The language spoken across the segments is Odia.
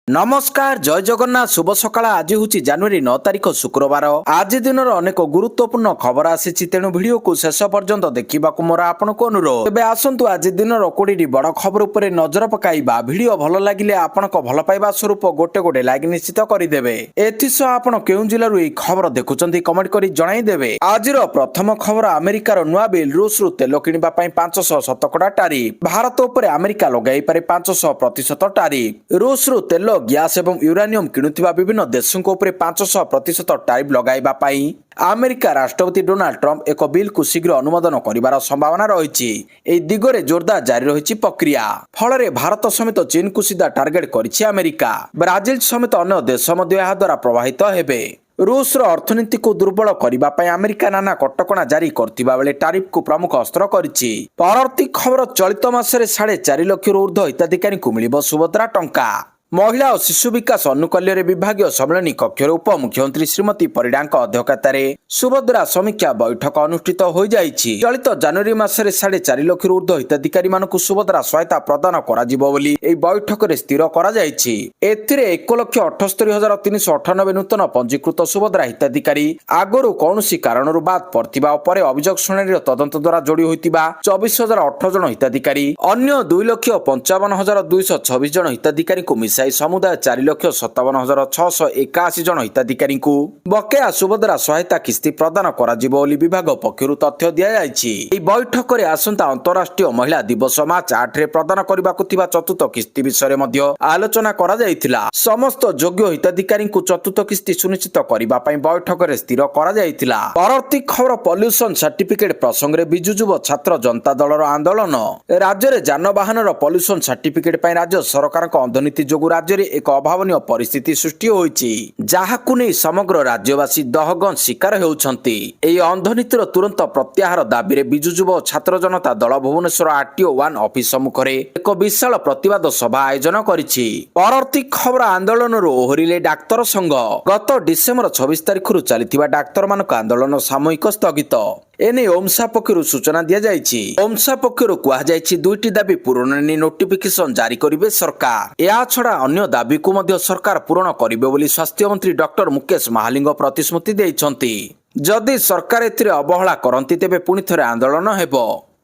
ନମସ୍କାର, ଜୟ ଜଗନ୍ନାଥ, ଶୁଭ ସକାଳ। ଆଜି ହେଉଛି ଜାନୁଆରୀ 9 ତାରିଖ, ଶୁକ୍ରବାର। ଆଜି ଦିନର ଅନେକ ଗୁରୁତ୍ୱପୂର୍ଣ୍ଣ ଖବର ଆସିଛି, ତେଣୁ ଭିଡିଓକୁ ଶେଷ ପର୍ଯ୍ୟନ୍ତ ଦେଖିବାକୁ ମୋର ଆପଣଙ୍କୁ ଅନୁରୋଧ। ତେବେ ଆସନ୍ତୁ, ଆଜି ଦିନର 20ଟି ବଡ଼ ଖବର ଉପରେ ନଜର ପକାଇବା। ଭିଡିଓ ଭଲ ଲାଗିଲେ ଆପଣଙ୍କ ଭଲ ପାଇବା ସ୍ୱରୂପ ଗୋଟେ ଗୋଟେ ଲାଇକ୍ ନିଶ୍ଚିତ କରିଦେବେ। ଏଥିସହ ଆପଣ କେଉଁ ଜିଲ୍ଲାରୁ ଏହି ଖବର ଦେଖୁଛନ୍ତି, କମେଣ୍ଟ କରି ଜଣାଇଦେବେ। ଆଜିର ପ୍ରଥମ ଖବର, ଆମେରିକାର ନୂଆ ବିଲ୍, ରୁଷରୁ ତେଲ କିଣିବା ପାଇଁ 500 ଶତକଡ଼ା ଟାରିଫ। ଭାରତ ଉପରେ ଆମେରିକା ଲଗାଇପାରେ 500% ଟାରିଫ। ରୁଷରୁ ତେଲ, ଗ୍ୟାସ ଏବଂ ୟୁରାନିୟମ କିଣୁଥିବା ବିଭିନ୍ନ ଦେଶଙ୍କ ଉପରେ 500% ଟାରିଫ ଲଗାଇବା ପାଇଁ ଆମେରିକା ରାଷ୍ଟ୍ରପତି ଡୋନାଲ୍ଡ ଟ୍ରମ୍ପ ଏକ ବିଲ୍କୁ ଶୀଘ୍ର ଅନୁମୋଦନ କରିବାର ସମ୍ଭାବନା ରହିଛି। ଏହି ଦିଗରେ ଜୋରଦାର ଜାରି ରହିଛି ପ୍ରକ୍ରିୟା। ଫଳରେ ଭାରତ ସମେତ ଚୀନକୁ ସିଧା ଟାର୍ଗେଟ କରିଛି ଆମେରିକା। ବ୍ରାଜିଲ ସମେତ ଅନ୍ୟ ଦେଶ ମଧ୍ୟ ଏହାଦ୍ୱାରା ପ୍ରଭାବିତ ହେବେ। ରୁଷର ଅର୍ଥନୀତିକୁ ଦୁର୍ବଳ କରିବା ପାଇଁ ଆମେରିକା ନାନା କଟକଣା ଜାରି କରିଥିବା ବେଳେ ଟାରିଫକୁ ପ୍ରମୁଖ ଅସ୍ତ୍ର କରିଛି। ପରବର୍ତ୍ତୀ ଖବର, ଚଳିତ ମାସରେ 4.5 ଲକ୍ଷରୁ ଉର୍ଦ୍ଧ୍ୱ ହିତାଧିକାରୀଙ୍କୁ ମିଳିବ ସୁଭଦ୍ରା ଟଙ୍କା। ମହିଳା ଓ ଶିଶୁ ବିକାଶ ଆନୁକୂଲ୍ୟରେ ବିଭାଗୀୟ ସମ୍ମିଳନୀ କକ୍ଷରେ ଉପମୁଖ୍ୟମନ୍ତ୍ରୀ ଶ୍ରୀମତୀ ପରିଡ଼ାଙ୍କ ଅଧ୍ୟକ୍ଷତାରେ ସୁଭଦ୍ରା ସମୀକ୍ଷା ବୈଠକ ଅନୁଷ୍ଠିତ ହୋଇଯାଇଛି। ଚଳିତ ଜାନୁଆରୀ ମାସରେ 4.5 ଲକ୍ଷରୁ ଉର୍ଦ୍ଧ୍ୱ ହିତାଧିକାରୀମାନଙ୍କୁ ସୁଭଦ୍ରା ସହାୟତା ପ୍ରଦାନ କରାଯିବ ବୋଲି ଏହି ବୈଠକରେ ସ୍ଥିର କରାଯାଇଛି। ଏଥିରେ 1,78,398 ନୂତନ ପଞ୍ଜୀକୃତ ସୁଭଦ୍ରା ହିତାଧିକାରୀ, ଆଗରୁ କୌଣସି କାରଣରୁ ବାଦ୍ ପଡ଼ିଥିବା ଓ ପରେ ଅଭିଯୋଗ ଶୁଣାଣିର ତଦନ୍ତ ଦ୍ୱାରା ଯୋଡ଼ି ହୋଇଥିବା 24,018 ଜଣ ହିତାଧିକାରୀ, ଅନ୍ୟ 2,55,226 ଜଣ ହିତାଧିକାରୀଙ୍କୁ ମିଶାଇ ସମୁଦାୟ 4,57,681 ଜଣ ହିତାଧିକାରୀଙ୍କୁ ବକେୟା ସୁଭଦ୍ରା ସହାୟତା କିସ୍ତି ପ୍ରଦାନ କରାଯିବ ବୋଲି ବିଭାଗ ପକ୍ଷରୁ ତଥ୍ୟ ଦିଆଯାଇଛି। ଏହି ବୈଠକରେ ଆସନ୍ତା ଅନ୍ତରାଷ୍ଟ୍ରୀୟ ମହିଳା ଦିବସ ମାର୍ଚ୍ଚ 8ରେ ପ୍ରଦାନ କରିବାକୁ ଥିବା ଚତୁର୍ଥ କିସ୍ତି ବିଷୟରେ ମଧ୍ୟ ଆଲୋଚନା କରାଯାଇଥିଲା। ସମସ୍ତ ଯୋଗ୍ୟ ହିତାଧିକାରୀଙ୍କୁ ଚତୁର୍ଥ କିସ୍ତି ସୁନିଶ୍ଚିତ କରିବା ପାଇଁ ବୈଠକରେ ସ୍ଥିର କରାଯାଇଥିଲା। ପରବର୍ତ୍ତୀ ଖବର, ପଲ୍ୟୁସନ ସାର୍ଟିଫିକେଟ ପ୍ରସଙ୍ଗରେ ବିଜୁ ଯୁବ ଛାତ୍ର ଜନତା ଦଳର ଆନ୍ଦୋଳନ। ରାଜ୍ୟରେ ଯାନବାହନର ପଲ୍ୟୁସନ ସାର୍ଟିଫିକେଟ ପାଇଁ ରାଜ୍ୟ ସରକାରଙ୍କ ଅନ୍ଧନୀତି ଯୋଗୁଁ ରାଜ୍ୟରେ ଏକ ଅଭାବନୀୟ ପରିସ୍ଥିତି ସୃଷ୍ଟି ହୋଇଛି, ଯାହାକୁ ନେଇ ସମଗ୍ର ରାଜ୍ୟବାସୀ ଦହଗଞ୍ଜ ଶିକାର ହେଉଛନ୍ତି। ଏହି ଅନ୍ଧନୀତିର ତୁରନ୍ତ ପ୍ରତ୍ୟାହାର ଦାବିରେ ବିଜୁ ଯୁବ ଛାତ୍ର ଜନତା ଦଳ ଭୁବନେଶ୍ୱର ଆରଟିଓ ୱାନ୍ ଅଫିସ ସମ୍ମୁଖରେ ଏକ ବିଶାଳ ପ୍ରତିବାଦ ସଭା ଆୟୋଜନ କରିଛି। ପରବର୍ତ୍ତୀ ଖବର, ଆନ୍ଦୋଳନରୁ ଓହରିଲେ ଡାକ୍ତର ସଂଘ। ଗତ ଡିସେମ୍ବର 26 ତାରିଖରୁ ଚାଲିଥିବା ଡାକ୍ତରମାନଙ୍କ ଆନ୍ଦୋଳନ ସାମୟିକ ସ୍ଥଗିତ। ଏନେଇ ଓମ୍ସା ପକ୍ଷରୁ ସୂଚନା ଦିଆଯାଇଛି। ଓମ୍ସା ପକ୍ଷରୁ କୁହାଯାଇଛି, ଦୁଇଟି ଦାବି ପୂରଣ ନେଇ ନୋଟିଫିକେସନ ଜାରି କରିବେ ସରକାର। ଏହାଛଡ଼ା ଅନ୍ୟ ଦାବିକୁ ମଧ୍ୟ ସରକାର ପୂରଣ କରିବେ ବୋଲି ସ୍ୱାସ୍ଥ୍ୟମନ୍ତ୍ରୀ ଡକ୍ଟର ମୁକେଶ ମହାଲିଙ୍ଗ ପ୍ରତିଶ୍ରୁତି ଦେଇଛନ୍ତି। ଯଦି ସରକାର ଏଥିରେ ଅବହେଳା କରନ୍ତି, ତେବେ ପୁଣି ଥରେ ଆନ୍ଦୋଳନ ହେବ।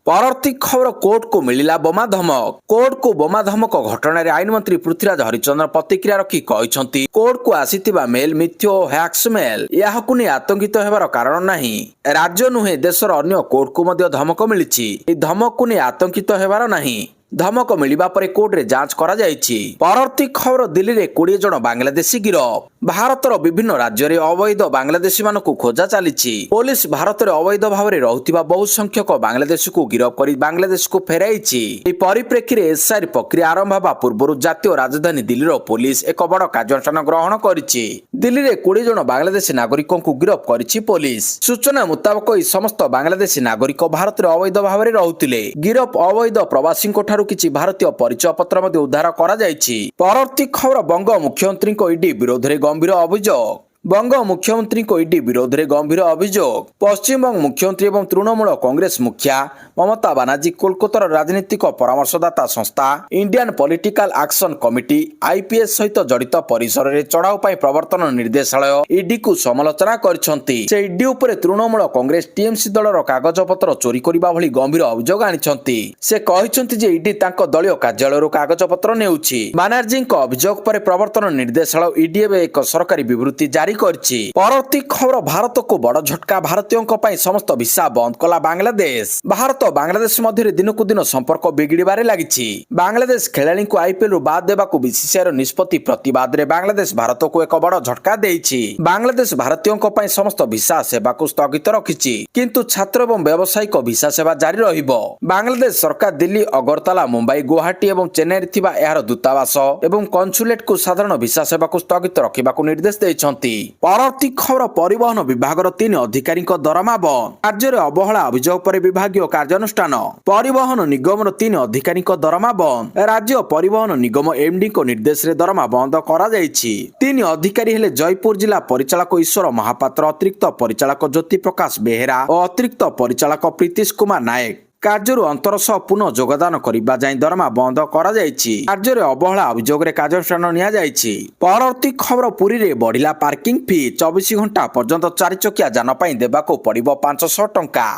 ପରବର୍ତ୍ତୀ ଖବର, କୋର୍ଟକୁ ମିଳିଲା ବୋମା ଧମକ। କୋର୍ଟକୁ ବୋମା ଧମକ ଘଟଣାରେ ଆଇନ ମନ୍ତ୍ରୀ ପୃଥ୍ୱୀରାଜ ହରିଚନ୍ଦନ ପ୍ରତିକ୍ରିୟା ରଖି କହିଛନ୍ତି, କୋର୍ଟକୁ ଆସିଥିବା ମେଲ୍ ମିଥ୍ୟ ଓ ହ୍ୟାକ୍ସ ମେଲ୍। ଏହାକୁ ନେଇ ଆତଙ୍କିତ ହେବାର କାରଣ ନାହିଁ। ରାଜ୍ୟ ନୁହେଁ, ଦେଶର ଅନ୍ୟ କୋର୍ଟକୁ ମଧ୍ୟ ଧମକ ମିଳିଛି। ଏହି ଧମକକୁ ନେଇ ଆତଙ୍କିତ ହେବାର ନାହିଁ। ଧମକ ମିଳିବା ପରେ କୋର୍ଟରେ ଯାଞ୍ଚ କରାଯାଇଛି। ପରବର୍ତ୍ତୀ ଖବର, ଦିଲ୍ଲୀରେ 20 ଜଣ ବାଂଲାଦେଶୀ ଗିରଫ। ଭାରତର ବିଭିନ୍ନ ରାଜ୍ୟରେ ଅବୈଧ ବାଂଲାଦେଶୀମାନଙ୍କୁ ଖୋଜା ଚାଲିଛି। ପୋଲିସ ଭାରତରେ ଅବୈଧ ଭାବରେ ରହୁଥିବା ବହୁ ସଂଖ୍ୟକ ବାଂଲାଦେଶୀକୁ ଗିରଫ କରି ବାଂଲାଦେଶକୁ ଫେରାଇଛି। ଏହି ପରିପ୍ରେକ୍ଷୀରେ ଏସ୍ଆଇଆର ପ୍ରକ୍ରିୟା ଆରମ୍ଭ ହେବା ପୂର୍ବରୁ ଜାତୀୟ ରାଜଧାନୀ ଦିଲ୍ଲୀର ପୋଲିସ ଏକ ବଡ଼ କାର୍ଯ୍ୟାନୁଷ୍ଠାନ ଗ୍ରହଣ କରିଛି। ଦିଲ୍ଲୀରେ 20 ଜଣ ବାଂଲାଦେଶୀ ନାଗରିକଙ୍କୁ ଗିରଫ କରିଛି ପୋଲିସ। ସୂଚନା ମୁତାବକ, ଏହି ସମସ୍ତ ବାଂଲାଦେଶୀ ନାଗରିକ ଭାରତରେ ଅବୈଧ ଭାବରେ ରହୁଥିଲେ। ଗିରଫ ଅବୈଧ ପ୍ରବାସୀଙ୍କ ଠାରୁ କିଛି ଭାରତୀୟ ପରିଚୟ ପତ୍ର ମଧ୍ୟ ଉଦ୍ଧାର କରାଯାଇଛି। ପରବର୍ତ୍ତୀ ଖବର, ବଙ୍ଗ ମୁଖ୍ୟମନ୍ତ୍ରୀଙ୍କ ଇଡି ବିରୋଧରେ ଗମ୍ଭୀର ଅଭିଯୋଗ। ବଙ୍ଗ ମୁଖ୍ୟମନ୍ତ୍ରୀଙ୍କ ଇଡି ବିରୋଧରେ ଗମ୍ଭୀର ଅଭିଯୋଗ। ପଶ୍ଚିମବଙ୍ଗ ମୁଖ୍ୟମନ୍ତ୍ରୀ ଏବଂ ତୃଣମୂଳ କଂଗ୍ରେସ ମୁଖିଆ ମମତା ବାନାର୍ଜୀ କୋଲକାତାର ରାଜନୈତିକ ପରାମର୍ଶଦାତା ସଂସ୍ଥା Indian political action committee, IUPAC ସହିତ ଜଡ଼ିତ ପରିସରରେ ଚଢ଼ାଉ ପାଇଁ ପ୍ରବର୍ତ୍ତନ ନିର୍ଦ୍ଦେଶାଳୟ, ଇଡିକୁ ସମାଲୋଚନା କରିଛନ୍ତି। ସେ ଇଡି ଉପରେ ତୃଣମୂଳ କଂଗ୍ରେସ, ଟିଏମସି ଦଳର କାଗଜପତ୍ର ଚୋରି କରିବା ଭଳି ଗମ୍ଭୀର ଅଭିଯୋଗ ଆଣିଛନ୍ତି। ସେ କହିଛନ୍ତି ଯେ ଇଡି ତାଙ୍କ ଦଳୀୟ କାର୍ଯ୍ୟାଳୟରୁ କାଗଜପତ୍ର ନେଉଛି। ବାନାର୍ଜୀଙ୍କ ଅଭିଯୋଗ ପରେ ପ୍ରବର୍ତ୍ତନ ନିର୍ଦ୍ଦେଶାଳୟ, ଇଡି ଏବେ ଏକ ସରକାରୀ ବିବୃତ୍ତି ଜାରି କରିଛି। ପରବର୍ତ୍ତୀ ଖବର, ଭାରତକୁ ବଡ଼ ଝଟକା। ଭାରତୀୟଙ୍କ ପାଇଁ ସମସ୍ତ ଭିସା ବନ୍ଦ କଲା ବାଂଲାଦେଶ। ଭାରତ ବାଂଲାଦେଶ ମଧ୍ୟରେ ଦିନକୁ ଦିନ ସମ୍ପର୍କ ବିଗିଡ଼ିବାରେ ଲାଗିଛି। ବାଂଲାଦେଶ ଖେଳାଳିଙ୍କୁ ଆଇପିଏଲରୁ ବାଦ ଦେବାକୁ ବିସିସିଆଇର ନିଷ୍ପତ୍ତି ପ୍ରତିବାଦରେ ବାଂଲାଦେଶ ଭାରତକୁ ଏକ ବଡ଼ ଝଟକା ଦେଇଛି। ବାଂଲାଦେଶ ଭାରତୀୟଙ୍କ ପାଇଁ ସମସ୍ତ ଭିସା ସେବାକୁ ସ୍ଥଗିତ ରଖିଛି, କିନ୍ତୁ ଛାତ୍ର ଏବଂ ବ୍ୟବସାୟିକ ଭିସା ସେବା ଜାରି ରହିବ। ବାଂଲାଦେଶ ସରକାର ଦିଲ୍ଲୀ, ଅଗରତାଲା, ମୁମ୍ବାଇ, ଗୁଆହାଟୀ ଏବଂ ଚେନ୍ନାଇରେ ଥିବା ଏହାର ଦୂତାବାସ ଏବଂ କନସୁଲେଟକୁ ସାଧାରଣ ଭିସା ସେବାକୁ ସ୍ଥଗିତ ରଖିବାକୁ ନିର୍ଦ୍ଦେଶ ଦେଇଛନ୍ତି। ପରବର୍ତ୍ତୀ ଖବର, ପରିବହନ ବିଭାଗର ତିନି ଅଧିକାରୀଙ୍କ ଦରମା ବନ୍ଦ। କାର୍ଯ୍ୟରେ ଅବହେଳା ଅଭିଯୋଗ ପରେ ବିଭାଗୀୟ କାର୍ଯ୍ୟାନୁଷ୍ଠାନ। ପରିବହନ ନିଗମର ତିନି ଅଧିକାରୀଙ୍କ ଦରମା ବନ୍ଦ। ରାଜ୍ୟ ପରିବହନ ନିଗମ ଏମଡିଙ୍କ ନିର୍ଦ୍ଦେଶରେ ଦରମା ବନ୍ଦ କରାଯାଇଛି। ତିନି ଅଧିକାରୀ ହେଲେ ଜୟପୁର ଜିଲ୍ଲା ପରିଚାଳକ ଈଶ୍ୱର ମହାପାତ୍ର, ଅତିରିକ୍ତ ପରିଚାଳକ ଜ୍ୟୋତି ପ୍ରକାଶ ବେହେରା ଓ ଅତିରିକ୍ତ ପରିଚାଳକ ପ୍ରୀତିଶ କୁମାର ନାୟକ। କାର୍ଯ୍ୟରୁ ଅନ୍ତର ସହ ପୁନଃ ଯୋଗଦାନ କରିବା ଯାଏଁ ଦରମା ବନ୍ଦ କରାଯାଇଛି। କାର୍ଯ୍ୟରେ ଅବହେଳା ଅଭିଯୋଗରେ କାର୍ଯ୍ୟାନୁଷ୍ଠାନ ନିଆଯାଇଛି। ପରବର୍ତ୍ତୀ ଖବର, ପୁରୀରେ ବଢ଼ିଲା ପାର୍କିଂ ଫି। 24 ଘଣ୍ଟା ପର୍ଯ୍ୟନ୍ତ ଚାରିଚକିଆ ଯାନ ପାଇଁ ଦେବାକୁ ପଡ଼ିବ 500 ଟଙ୍କା।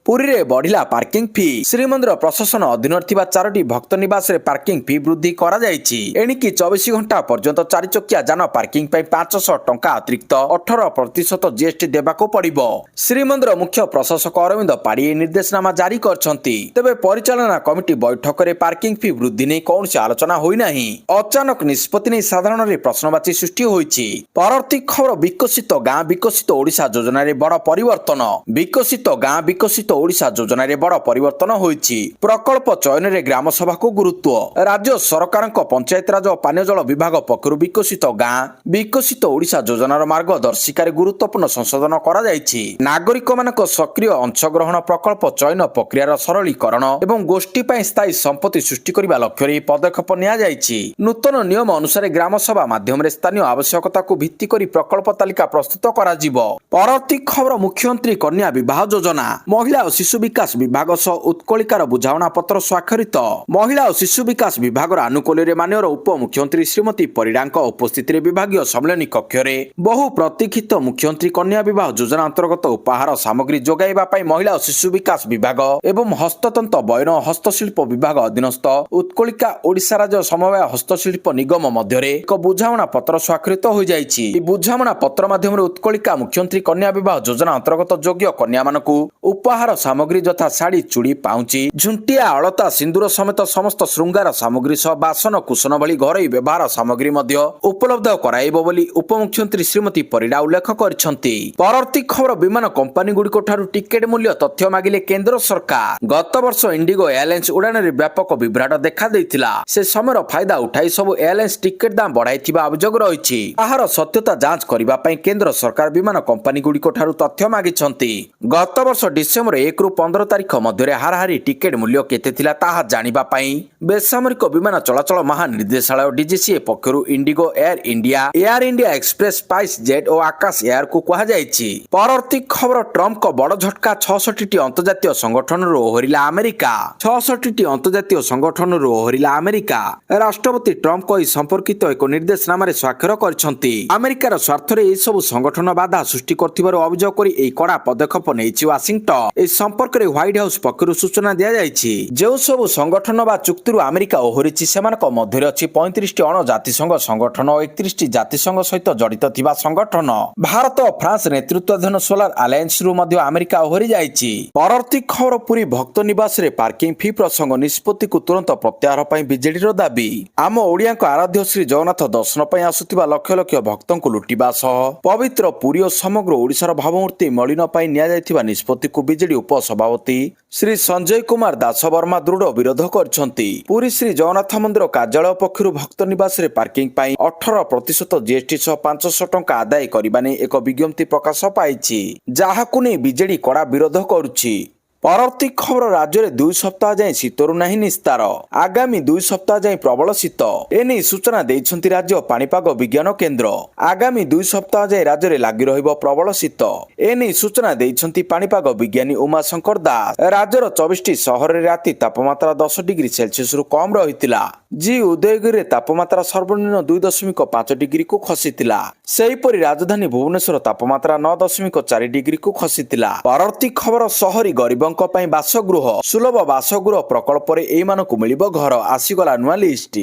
ପୁରୀରେ ବଢ଼ିଲା ପାର୍କିଂ ଫି। ଶ୍ରୀମନ୍ଦିର ପ୍ରଶାସନ ଅଧୀନରେ ଥିବା ଚାରୋଟି ଭକ୍ତ ନିବାସରେ ପାର୍କିଂ ଫି ବୃଦ୍ଧି କରାଯାଇଛି। ଏଣିକି 24 ଘଣ୍ଟା ପର୍ଯ୍ୟନ୍ତ ଚାରିଚକିଆ ଯାନ ପାର୍କିଂ ପାଇଁ 500 ଟଙ୍କା ଅତିରିକ୍ତ 18% ଜିଏସଟି ଦେବାକୁ ପଡ଼ିବ। ଶ୍ରୀମନ୍ଦିର ମୁଖ୍ୟ ପ୍ରଶାସକ ଅରବିନ୍ଦ ପାଢ଼ୀ ଏହି ନିର୍ଦ୍ଦେଶନାମା ଜାରି କରିଛନ୍ତି। ତେବେ ପରିଚାଳନା କମିଟି ବୈଠକରେ ପାର୍କିଂ ଫି ବୃଦ୍ଧି ନେଇ କୌଣସି ଆଲୋଚନା ହୋଇନାହିଁ। ଅଚାନକ ନିଷ୍ପତ୍ତି ନେଇ ସାଧାରଣରେ ପ୍ରଶ୍ନବାଚୀ ସୃଷ୍ଟି ହୋଇଛି। ପରବର୍ତ୍ତୀ ଖବର, ବିକଶିତ ଗାଁ ବିକଶିତ ଓଡ଼ିଶା ଯୋଜନାରେ ବଡ଼ ପରିବର୍ତ୍ତନ। ବିକଶିତ ଗାଁ ବିକଶିତ ଓଡ଼ିଶା ଯୋଜନାରେ ବଡ଼ ପରିବର୍ତ୍ତନ ହୋଇଛି। ପ୍ରକଳ୍ପ ଚୟନରେ ଗ୍ରାମ ସଭାକୁ ଗୁରୁତ୍ୱ। ରାଜ୍ୟ ସରକାରଙ୍କ ପଞ୍ଚାୟତରାଜ ଓ ପାନୀୟ ଜଳ ବିଭାଗ ପକ୍ଷରୁ ବିକଶିତ ଗାଁ ବିକଶିତ ଓଡ଼ିଶା ଯୋଜନାର ମାର୍ଗଦର୍ଶିକାରେ ଗୁରୁତ୍ୱପୂର୍ଣ୍ଣ ସଂଶୋଧନ କରାଯାଇଛି। ନାଗରିକମାନଙ୍କ ସକ୍ରିୟ ଅଂଶଗ୍ରହଣ, ପ୍ରକଳ୍ପ ଚୟନ ପ୍ରକ୍ରିୟାର ସରଳୀକରଣ ଏବଂ ଗୋଷ୍ଠୀ ପାଇଁ ସ୍ଥାୟୀ ସମ୍ପତ୍ତି ସୃଷ୍ଟି କରିବା ଲକ୍ଷ୍ୟରେ ଏହି ପଦକ୍ଷେପ ନିଆଯାଇଛି। ନୂତନ ନିୟମ ଅନୁସାରେ ଗ୍ରାମସଭା ମାଧ୍ୟମରେ ସ୍ଥାନୀୟ ଆବଶ୍ୟକତାକୁ ଭିତ୍ତି କରି ପ୍ରକଳ୍ପ ତାଲିକା ପ୍ରସ୍ତୁତ କରାଯିବ। ପରବର୍ତ୍ତୀ ଖବର, ମୁଖ୍ୟମନ୍ତ୍ରୀ କନ୍ୟା ବିବାହ ଯୋଜନା। ମହିଳା ଓ ଶିଶୁ ବିକାଶ ବିଭାଗ ସହ ଉତ୍କଳିକାର ବୁଝାମଣା ପତ୍ର ସ୍ୱାକ୍ଷରିତ। ମହିଳା ଓ ଶିଶୁ ବିକାଶ ବିଭାଗର ଆନୁକୂଲ୍ୟରେ ମାନ୍ୟବର ଉପମୁଖ୍ୟମନ୍ତ୍ରୀ ଶ୍ରୀମତୀ ପରିଡ଼ାଙ୍କ ଉପସ୍ଥିତିରେ ବିଭାଗୀୟ ସମ୍ମିଳନୀ କକ୍ଷରେ ବହୁ ପ୍ରତୀକ୍ଷିତ ମୁଖ୍ୟମନ୍ତ୍ରୀ କନ୍ୟା ବିବାହ ଯୋଜନା ଅନ୍ତର୍ଗତ ଉପହାର ସାମଗ୍ରୀ ଯୋଗାଇବା ପାଇଁ ମହିଳା ଓ ଶିଶୁ ବିକାଶ ବିଭାଗ ଏବଂ ହସ୍ତତନ୍ତ, ବୟନ ଓ ହସ୍ତଶିଳ୍ପ ବିଭାଗ ଅଧୀନସ୍ଥ ଉତ୍କଳିକା ଓଡ଼ିଶା ରାଜ୍ୟ ସମବାୟ ହସ୍ତଶିଳ୍ପ ନିଗମ ମଧ୍ୟରେ ଏକ ବୁଝାମଣା ପତ୍ର ସ୍ୱାକ୍ଷରିତ ହୋଇଯାଇଛି। ଏହି ବୁଝାମଣା ପତ୍ର ମାଧ୍ୟମରେ ଉତ୍କଳିକା ମୁଖ୍ୟମନ୍ତ୍ରୀ କନ୍ୟା ବିବାହ ଯୋଜନା ଅନ୍ତର୍ଗତ ଯୋଗ୍ୟ କନ୍ୟାମାନଙ୍କୁ ଉପହାର ସାମଗ୍ରୀ ଯଥା ଶାଢ଼ୀ, ଚୁଡ଼ି, ପାଉଁଜି, ଝୁଣ୍ଟିଆ, ଅଳତା, ସିନ୍ଦୁର ସମେତ ସମସ୍ତ ଶୃଙ୍ଗାର ସାମଗ୍ରୀ ସହ ବାସନ କୁସନ ଭଳି ଘରୋଇ ବ୍ୟବହାର ସାମଗ୍ରୀ ମଧ୍ୟ ଉପଲବ୍ଧ କରାଇବ ବୋଲି ଉପମୁଖ୍ୟମନ୍ତ୍ରୀ ଶ୍ରୀମତୀ ପରିଡ଼ା ଉଲ୍ଲେଖ କରିଛନ୍ତି। ପରବର୍ତ୍ତୀ ଖବର, ବିମାନ କମ୍ପାନୀଗୁଡ଼ିକ ଠାରୁ ଟିକେଟ ମୂଲ୍ୟ ତଥ୍ୟ ମାଗିଲେ କେନ୍ଦ୍ର ସରକାର। ଗତ ବର୍ଷ ଇଣ୍ଡିଗୋ ଏୟାରଲାଇନ୍ସ ଉଡ଼ାଣରେ ବ୍ୟାପକ ବିଭ୍ରାଟ ଦେଖାଦେଇଥିଲା। ସେ ସମୟର ଫାଇଦା ଉଠାଇ ସବୁ ଏୟାରଲାଇନ୍ସ ଟିକେଟ ଦାମ ବଢ଼ାଇଥିବା ଅଭିଯୋଗ ରହିଛି। ତାହାର ସତ୍ୟତା ଯାଞ୍ଚ କରିବା ପାଇଁ କେନ୍ଦ୍ର ସରକାର ବିମାନ କମ୍ପାନୀଗୁଡ଼ିକ ଠାରୁ ତଥ୍ୟ ମାଗିଛନ୍ତି। ଗତ ବର୍ଷ ଡିସେମ୍ବର 1ରୁ 15 ତାରିଖ ମଧ୍ୟରେ ହାରାହାରି ଟିକେଟ ମୂଲ୍ୟ କେତେ ଥିଲା, ତାହା ଜାଣିବା ପାଇଁ ବେସାମରିକ ବିମାନ ଚଳାଚଳ ମହାନିର୍ଦ୍ଦେଶାଳୟ ଡିଜିସିଏ ପକ୍ଷରୁ IndiGo, air India, air India express, spice jet ଓ ଆକାଶ ଏୟାରକୁ କୁହାଯାଇଛି। ପରବର୍ତ୍ତୀ ଖବର, ଟ୍ରମ୍ପଙ୍କ ବଡ଼ ଝଟକା। 66ଟି ଅନ୍ତର୍ଜାତୀୟ ସଂଗଠନରୁ ଓହରିଲା ଆମେରିକା। 66ଟି ଅନ୍ତର୍ଜାତୀୟ ସଂଗଠନରୁ ଓହରିଲା ଆମେରିକା। ରାଷ୍ଟ୍ରପତି ଟ୍ରମ୍ପଙ୍କ ଏହି ସମ୍ପର୍କିତ ଏକ ନିର୍ଦ୍ଦେଶନାମାରେ ସ୍ୱାକ୍ଷର କରିଛନ୍ତି। ଆମେରିକାର ସ୍ୱାର୍ଥରେ ଏହିସବୁ ସଂଗଠନ ବାଧା ସୃଷ୍ଟି କରୁଥିବାରୁ ଅଭିଯୋଗ କରି ଏହି କଡ଼ା ପଦକ୍ଷେପ ନେଇଛି ୱାଶିଂଟନ। ଏହି ସମ୍ପର୍କରେ ହ୍ୱାଇଟ୍ ହାଉସ୍ ପକ୍ଷରୁ ସୂଚନା ଦିଆଯାଇଛି। ଯେଉଁ ସବୁ ସଂଗଠନ ବା ଚୁକ୍ତିରୁ ଆମେରିକା ଓହରିଛି, ସେମାନଙ୍କ ମଧ୍ୟରେ ଅଛି 35ଟି ଅଣ ଜାତିସଂଘ ସଂଗଠନ ଓ 31ଟି ଜାତିସଂଘ ସହିତ ଜଡ଼ିତ ଥିବା ସଂଗଠନ। ଭାରତ ଓ ଫ୍ରାନ୍ସ ନେତୃତ୍ୱାଧୀନ ସୋଲାର ଆଲାଏନ୍ସରୁ ମଧ୍ୟ ଆମେରିକା ଓହରି ଯାଇଛି। ପରବର୍ତ୍ତୀ ଖବର, ପୁରୀ ଭକ୍ତ ନିବାସରେ ପାର୍କିଂ ଫି ପ୍ରସଙ୍ଗ। ନିଷ୍ପତ୍ତିକୁ ତୁରନ୍ତ ପ୍ରତ୍ୟାହାର ପାଇଁ ବିଜେଡିର ଦାବି। ଆମ ଓଡ଼ିଆଙ୍କ ଆରାଧ୍ୟ ଶ୍ରୀ ଜଗନ୍ନାଥ ଦର୍ଶନ ପାଇଁ ଆସୁଥିବା ଲକ୍ଷ ଲକ୍ଷ ଭକ୍ତଙ୍କୁ ଲୁଟିବା ସହ ପବିତ୍ର ପୁରୀ ଓ ସମଗ୍ର ଓଡ଼ିଶାର ଭାବମୂର୍ତ୍ତି ମଳିନ ପାଇଁ ନିଆଯାଇଥିବା ନିଷ୍ପତ୍ତିକୁ ବିଜେଡି ଉପସଭାପତି ଶ୍ରୀ ସଞ୍ଜୟ କୁମାର ଦାସବର୍ମା ଦୃଢ଼ ବିରୋଧ କରିଛନ୍ତି। ପୁରୀ ଶ୍ରୀ ଜଗନ୍ନାଥ ମନ୍ଦିର କାର୍ଯ୍ୟାଳୟ ପକ୍ଷରୁ ଭକ୍ତ ନିବାସରେ ପାର୍କିଂ ପାଇଁ 18% ଜିଏସଟି ସହ 500 ଟଙ୍କା ଆଦାୟ କରିବା ନେଇ ଏକ ବିଜ୍ଞପ୍ତି ପ୍ରକାଶ ପାଇଛି, ଯାହାକୁ ନେଇ ବିଜେଡି କଡ଼ା ବିରୋଧ କରୁଛି। ପରବର୍ତ୍ତୀ ଖବର, ରାଜ୍ୟରେ 2 ସପ୍ତାହ ଯାଏଁ ଶୀତରୁ ନାହିଁ ନିସ୍ତାର। ଆଗାମୀ 2 ସପ୍ତାହ ଯାଏଁ ପ୍ରବଳ ଶୀତ। ଏନେଇ ସୂଚନା ଦେଇଛନ୍ତି ରାଜ୍ୟ ପାଣିପାଗ ବିଜ୍ଞାନ କେନ୍ଦ୍ର। ଆଗାମୀ 2 ସପ୍ତାହ ଯାଏଁ ରାଜ୍ୟରେ ଲାଗି ରହିବ ପ୍ରବଳ ଶୀତ। ଏନେଇ ସୂଚନା ଦେଇଛନ୍ତି ପାଣିପାଗ ବିଜ୍ଞାନୀ ଉମାଶଙ୍କର ଦାସ। ରାଜ୍ୟର 24ଟି ସହରରେ ରାତି ତାପମାତ୍ରା 10 ଡିଗ୍ରୀ ସେଲସିୟସରୁ କମ୍ ରହିଥିଲା। ଜି ଉଦୟଗିରିରେ ତାପମାତ୍ରା ସର୍ବନିମ୍ନ 2.5 ଡିଗ୍ରୀକୁ ଖସିଥିଲା। ସେହିପରି ରାଜଧାନୀ ଭୁବନେଶ୍ୱର ତାପମାତ୍ରା 9.4 ଡିଗ୍ରୀକୁ ଖସିଥିଲା। ପରବର୍ତ୍ତୀ ଖବର, ସହରୀ ଗରିବଙ୍କ ପାଇଁ ବାସଗୃହ। ସୁଲଭ ବାସଗୃହ ପ୍ରକଳ୍ପରେ ଏଇମାନଙ୍କୁ ମିଳିବ ଘର। ଆସିଗଲା ନୂଆ ଲିଷ୍ଟ।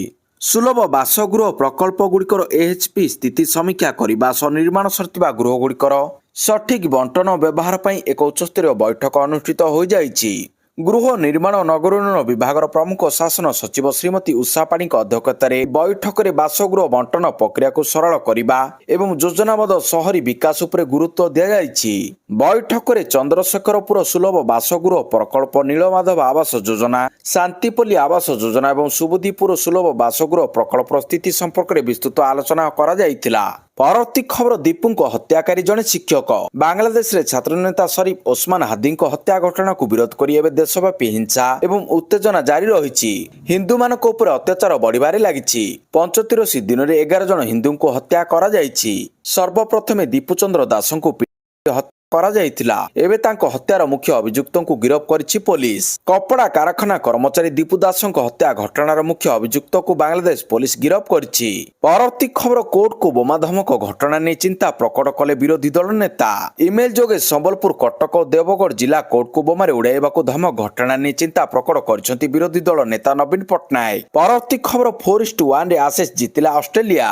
ସୁଲଭ ବାସଗୃହ ପ୍ରକଳ୍ପଗୁଡ଼ିକର ଏଏଚପି ସ୍ଥିତି ସମୀକ୍ଷା କରିବା ସହ ନିର୍ମାଣ ସରିଥିବା ଗୃହଗୁଡ଼ିକର ସଠିକ୍ ବଣ୍ଟନ ଓ ବ୍ୟବହାର ପାଇଁ ଏକ ଉଚ୍ଚସ୍ତରୀୟ ବୈଠକ ଅନୁଷ୍ଠିତ ହୋଇଯାଇଛି। ଗୃହ ନିର୍ମାଣ ଓ ନଗର ଉନ୍ନୟନ ବିଭାଗର ପ୍ରମୁଖ ଶାସନ ସଚିବ ଶ୍ରୀମତୀ ଉଷା ପାଢ଼ୀଙ୍କ ଅଧ୍ୟକ୍ଷତାରେ ବୈଠକରେ ବାସଗୃହ ବଣ୍ଟନ ପ୍ରକ୍ରିୟାକୁ ସରଳ କରିବା ଏବଂ ଯୋଜନାବଦ୍ଧ ସହରୀ ବିକାଶ ଉପରେ ଗୁରୁତ୍ୱ ଦିଆଯାଇଛି। ବୈଠକରେ ଚନ୍ଦ୍ରଶେଖରପୁର ସୁଲଭ ବାସଗୃହ ପ୍ରକଳ୍ପ, ନୀଳମାଧବ ଆବାସ ଯୋଜନା, ଶାନ୍ତିପଲ୍ଲୀ ଆବାସ ଯୋଜନା ଏବଂ ସୁବୁଦ୍ଧିପୁର ସୁଲଭ ବାସଗୃହ ପ୍ରକଳ୍ପର ସ୍ଥିତି ସମ୍ପର୍କରେ ବିସ୍ତୃତ ଆଲୋଚନା କରାଯାଇଥିଲା। ପରବର୍ତ୍ତୀ ଖବର, ଦୀପୁଙ୍କ ହତ୍ୟାକାରୀ ଜଣେ ଶିକ୍ଷକ। ବାଂଲାଦେଶରେ ଛାତ୍ରନେତା ଶରୀଫ ଓସମାନ ହାଦିଙ୍କ ହତ୍ୟା ଘଟଣାକୁ ବିରୋଧ କରି ଏବେ ଦେଶବ୍ୟାପୀ ହିଂସା ଏବଂ ଉତ୍ତେଜନା ଜାରି ରହିଛି। ହିନ୍ଦୁମାନଙ୍କ ଉପରେ ଅତ୍ୟାଚାର ବଢ଼ିବାରେ ଲାଗିଛି। 75 ଦିନରେ 11 ଜଣ ହିନ୍ଦୁଙ୍କୁ ହତ୍ୟା କରାଯାଇଛି। ସର୍ବପ୍ରଥମେ ଦୀପୁଚନ୍ଦ୍ର ଦାସଙ୍କୁ ହତ୍ୟା କରାଯାଇଥିଲା। ଏବେ ତାଙ୍କ ହତ୍ୟାର ମୁଖ୍ୟ ଅଭିଯୁକ୍ତଙ୍କୁ ଗିରଫ କରିଛି ପୋଲିସ। କପଡ଼ା କାରଖାନା କର୍ମଚାରୀ ଦୀପୁ ଦାସଙ୍କ ହତ୍ୟା ଘଟଣାର ମୁଖ୍ୟ ଅଭିଯୁକ୍ତକୁ ବାଂଲାଦେଶ ପୋଲିସ ଗିରଫ କରିଛି। ପରବର୍ତ୍ତୀ ଖବର, କୋର୍ଟକୁ ବୋମା ଧମକ ଘଟଣା ନେଇ ଚିନ୍ତା ପ୍ରକଟ କଲେ ବିରୋଧୀ ଦଳ ନେତା। ଇମେଲ ଯୋଗେ ସମ୍ବଲପୁର, କଟକ ଓ ଦେବଗଡ଼ ଜିଲ୍ଲା କୋର୍ଟକୁ ବୋମାରେ ଉଡ଼ାଇବାକୁ ଧମକ ଘଟଣା ନେଇ ଚିନ୍ତା ପ୍ରକଟ କରିଛନ୍ତି ବିରୋଧୀ ଦଳ ନେତା ନବୀନ ପଟ୍ଟନାୟକ। ପରବର୍ତ୍ତୀ ଖବର, 4:1ରେ ଆସେସ୍ ଜିତିଲା ଅଷ୍ଟ୍ରେଲିଆ।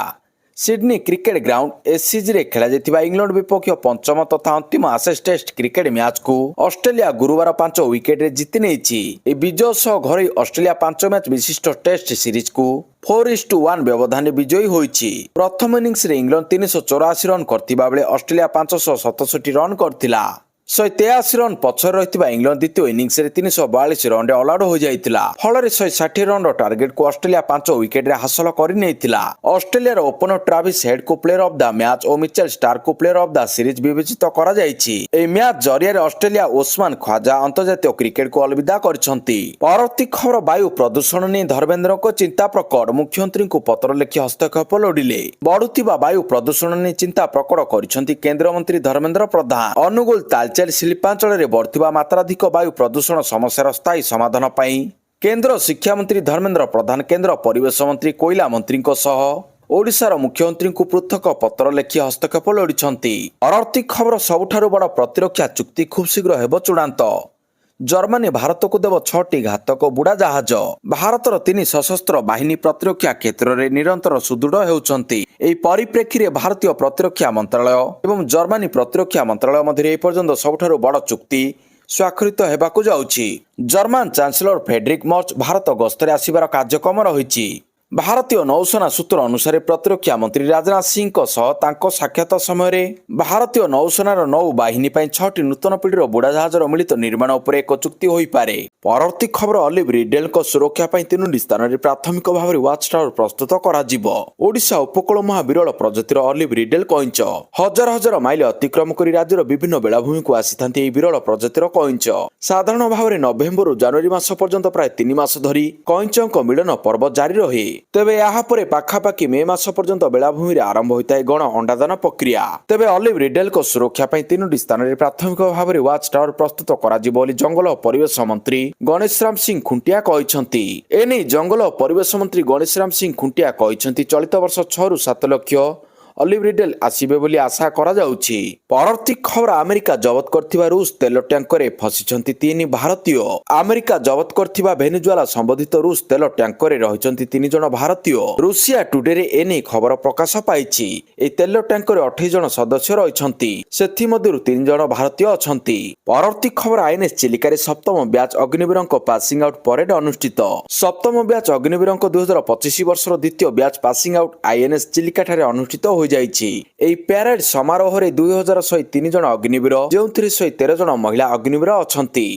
ସିଡନୀ କ୍ରିକେଟ ଗ୍ରାଉଣ୍ଡ ଏସିଜିରେ ଖେଳାଯାଇଥିବା ଇଂଲଣ୍ଡ ବିପକ୍ଷ ପଞ୍ଚମ ତଥା ଅନ୍ତିମ ଆସେସ୍ ଟେଷ୍ଟ କ୍ରିକେଟ ମ୍ୟାଚକୁ ଅଷ୍ଟ୍ରେଲିଆ ଗୁରୁବାର 5 ୱିକେଟରେ ଜିତି ନେଇଛି। ଏହି ବିଜୟ ସହ ଘରୋଇ ଅଷ୍ଟ୍ରେଲିଆ 5 ମ୍ୟାଚ୍ ବିଶିଷ୍ଟ ଟେଷ୍ଟ ସିରିଜକୁ 4:1 ବ୍ୟବଧାନରେ ବିଜୟୀ ହୋଇଛି। ପ୍ରଥମ ଇନିଂସରେ ଇଂଲଣ୍ଡ 384 ରନ୍ କରିଥିବା ବେଳେ ଅଷ୍ଟ୍ରେଲିଆ 567 ରନ୍ କରିଥିଲା। 183 ରନ୍ ପଛରେ ରହିଥିବା ଇଂଲଣ୍ଡ ଦ୍ୱିତୀୟ ଇନିଂସରେ 342 ରନ୍ରେ ଅଲଆଉଟ୍ ହୋଇଯାଇଥିଲା। ଫଳରେ 160 ରନ୍ର ଟାର୍ଗେଟକୁ ଅଷ୍ଟ୍ରେଲିଆ 5 ୱିକେଟରେ ହାସଲ କରିନେଇଥିଲା। ଅଷ୍ଟ୍ରେଲିଆର ଓପନର ଟ୍ରାଭିସ୍ ହେଡ୍କୁ player of the match O Mitchell ଷ୍ଟାର୍କକୁ player of the series ବିବେଚିତ କରାଯାଇଛି। ଏହି ମ୍ୟାଚ୍ ଜରିଆରେ ଅଷ୍ଟ୍ରେଲିଆ ଓସ୍ମାନ ଖ୍ୱାଜା ଅନ୍ତର୍ଜାତୀୟ କ୍ରିକେଟକୁ ଅଲବିଦା କରିଛନ୍ତି। ପରବର୍ତ୍ତୀ ଖବର, ବାୟୁ ପ୍ରଦୂଷଣ ନେଇ ଧର୍ମେନ୍ଦ୍ରଙ୍କ ଚିନ୍ତା ପ୍ରକଟ। ମୁଖ୍ୟମନ୍ତ୍ରୀଙ୍କୁ ପତ୍ର ଲେଖି ହସ୍ତକ୍ଷେପ ଲୋଡ଼ିଲେ। ବଢୁଥିବା ବାୟୁ ପ୍ରଦୂଷଣ ନେଇ ଚିନ୍ତା ପ୍ରକଟ କରିଛନ୍ତି କେନ୍ଦ୍ରମନ୍ତ୍ରୀ ଧର୍ମେନ୍ଦ୍ର ପ୍ରଧାନ। ଅନୁଗୁଳ ତାଲଚେର ଶିଳ୍ପାଞ୍ଚଳରେ ବଢୁଥିବା ମାତ୍ରାଧିକ ବାୟୁ ପ୍ରଦୂଷଣ ସମସ୍ୟାର ସ୍ଥାୟୀ ସମାଧାନ ପାଇଁ କେନ୍ଦ୍ର ଶିକ୍ଷାମନ୍ତ୍ରୀ ଧର୍ମେନ୍ଦ୍ର ପ୍ରଧାନ କେନ୍ଦ୍ର ପରିବେଶ ମନ୍ତ୍ରୀ, କୋଇଲା ମନ୍ତ୍ରୀଙ୍କ ସହ ଓଡ଼ିଶାର ମୁଖ୍ୟମନ୍ତ୍ରୀଙ୍କୁ ପୃଥକ ପତ୍ର ଲେଖି ହସ୍ତକ୍ଷେପ ଲୋଡ଼ିଛନ୍ତି। ପରବର୍ତ୍ତୀ ଖବର, ସବୁଠାରୁ ବଡ଼ ପ୍ରତିରକ୍ଷା ଚୁକ୍ତି ଖୁବ୍ ଶୀଘ୍ର ହେବ ଚୂଡ଼ାନ୍ତ। ଜର୍ମାନୀ ଭାରତକୁ ଦେବ ଛଅଟି ଘାତକ ବୁଡ଼ାଜାହାଜ। ଭାରତର ତିନି ସଶସ୍ତ୍ର ବାହିନୀ ପ୍ରତିରକ୍ଷା କ୍ଷେତ୍ରରେ ନିରନ୍ତର ସୁଦୃଢ଼ ହେଉଛନ୍ତି। ଏହି ପରିପ୍ରେକ୍ଷୀରେ ଭାରତୀୟ ପ୍ରତିରକ୍ଷା ମନ୍ତ୍ରାଳୟ ଏବଂ ଜର୍ମାନୀ ପ୍ରତିରକ୍ଷା ମନ୍ତ୍ରାଳୟ ମଧ୍ୟରେ ଏପର୍ଯ୍ୟନ୍ତ ସବୁଠାରୁ ବଡ଼ ଚୁକ୍ତି ସ୍ୱାକ୍ଷରିତ ହେବାକୁ ଯାଉଛି। ଜର୍ମାନ ଚାନ୍ସେଲର ଫ୍ରେଡରିକ୍ ମର୍ଚ ଭାରତ ଗସ୍ତରେ ଆସିବାର କାର୍ଯ୍ୟକ୍ରମ ରହିଛି। ଭାରତୀୟ ନୌସେନା ସୂତ୍ର ଅନୁସାରେ, ପ୍ରତିରକ୍ଷା ମନ୍ତ୍ରୀ ରାଜନାଥ ସିଂଙ୍କ ସହ ତାଙ୍କ ସାକ୍ଷାତ ସମୟରେ ଭାରତୀୟ ନୌସେନାର ନୌବାହିନୀ ପାଇଁ ଛଅଟି ନୂତନ ପିଢ଼ିର ବୁଡ଼ାଜାହାଜର ମିଳିତ ନିର୍ମାଣ ଉପରେ ଏକ ଚୁକ୍ତି ହୋଇପାରେ। ପରବର୍ତ୍ତୀ ଖବର, ଅଲିଭ୍ ରିଡେଲଙ୍କ ସୁରକ୍ଷା ପାଇଁ ତିନୋଟି ସ୍ଥାନରେ ପ୍ରାଥମିକ ଭାବରେ ୱାଚ୍ ଟାୱାର ପ୍ରସ୍ତୁତ କରାଯିବ। ଓଡ଼ିଶା ଉପକୂଳ ମୁହାଁ ବିରଳ ପ୍ରଜାତିର ଅଲିଭ୍ ରିଡେଲ କଇଁଚ ହଜାର ହଜାର ମାଇଲ ଅତିକ୍ରମ କରି ରାଜ୍ୟର ବିଭିନ୍ନ ବେଳାଭୂମିକୁ ଆସିଥାନ୍ତି। ଏହି ବିରଳ ପ୍ରଜାତିର କଇଁଚ ସାଧାରଣ ଭାବରେ ନଭେମ୍ବରରୁ ଜାନୁଆରୀ ମାସ ପର୍ଯ୍ୟନ୍ତ ପ୍ରାୟ 3 ମାସ ଧରି କଇଁଚଙ୍କ ମିଳନ ପର୍ବ ଜାରି ରହେ। ତେବେ ଏହାପରେ ପାଖାପାଖି ମେ ମାସ ପର୍ଯ୍ୟନ୍ତ ବେଳାଭୂମିରେ ଆରମ୍ଭ ହୋଇଥାଏ ଗଣ ଅଣ୍ଡାଦାନ ପ୍ରକ୍ରିୟା। ତେବେ ଅଲିଭ୍ ରିଡେଲଙ୍କ ସୁରକ୍ଷା ପାଇଁ ତିନୋଟି ସ୍ଥାନରେ ପ୍ରାଥମିକ ଭାବରେ ୱାଚ୍ ଟାୱାର ପ୍ରସ୍ତୁତ କରାଯିବ ବୋଲି ଜଙ୍ଗଲ ଓ ପରିବେଶ ମନ୍ତ୍ରୀ ଗଣେଶରାମ ସିଂ ଖୁଣ୍ଟିଆ କହିଛନ୍ତି। ଏନେଇ ଜଙ୍ଗଲ ଓ ପରିବେଶ ମନ୍ତ୍ରୀ ଗଣେଶରାମ ସିଂ ଖୁଣ୍ଟିଆ କହିଛନ୍ତି, ଚଳିତ ବର୍ଷ 6ରୁ 7 ଲକ୍ଷ ଅଲିଭ୍ ରିଡେଲ ଆସିବେ ବୋଲି ଆଶା କରାଯାଉଛି। ପରବର୍ତ୍ତୀ ଖବର, ଆମେରିକା ଜବତ କରିଥିବା ରୁଷ ତେଲ ଟ୍ୟାଙ୍କରେ ଫସିଛନ୍ତି ତିନି ଭାରତୀୟ। ଆମେରିକା ଜବତ କରିଥିବା ଭେନେଜୁଏଲା ସମ୍ବନ୍ଧିତ ରୁଷ ତେଲ ଟ୍ୟାଙ୍କରେ ରହିଛନ୍ତି ତିନି ଜଣ ଭାରତୀୟ। ରୁଷିଆ ଟୁଡେରେ ଏନେଇ ଖବର ପ୍ରକାଶ ପାଇଛି। ଏହି ତେଲ ଟ୍ୟାଙ୍କରେ 28 ଜଣ ସଦସ୍ୟ ରହିଛନ୍ତି। ସେଥିମଧ୍ୟରୁ ତିନି ଜଣ ଭାରତୀୟ ଅଛନ୍ତି। ପରବର୍ତ୍ତୀ ଖବର, ଆଇଏନ୍ଏସ୍ ଚିଲିକାରେ ସପ୍ତମ ବ୍ୟାଚ୍ ଅଗ୍ନିବୀରଙ୍କ ପାସିଂ ଆଉଟ୍ ପରେଡ୍ ଅନୁଷ୍ଠିତ। ସପ୍ତମ ବ୍ୟାଚ୍ ଅଗ୍ନିବୀରଙ୍କ 2025 ବର୍ଷର ଦ୍ୱିତୀୟ ବ୍ୟାଚ୍ ପାସିଂ ଆଉଟ୍ ଆଇଏନ୍ଏସ୍ ଚିଲିକାଠାରେ ଅନୁଷ୍ଠିତ ହୋଇଯାଇଛି। ଏହି ପ୍ୟାରେଡ୍ ସମାରୋହରେ 2103 ଜଣ ଅଗ୍ନିବୀର, ଯେଉଁଥିରେ 113 ଜଣ ମହିଳା ଅଗ୍ନିବୀର ଅଛନ୍ତି।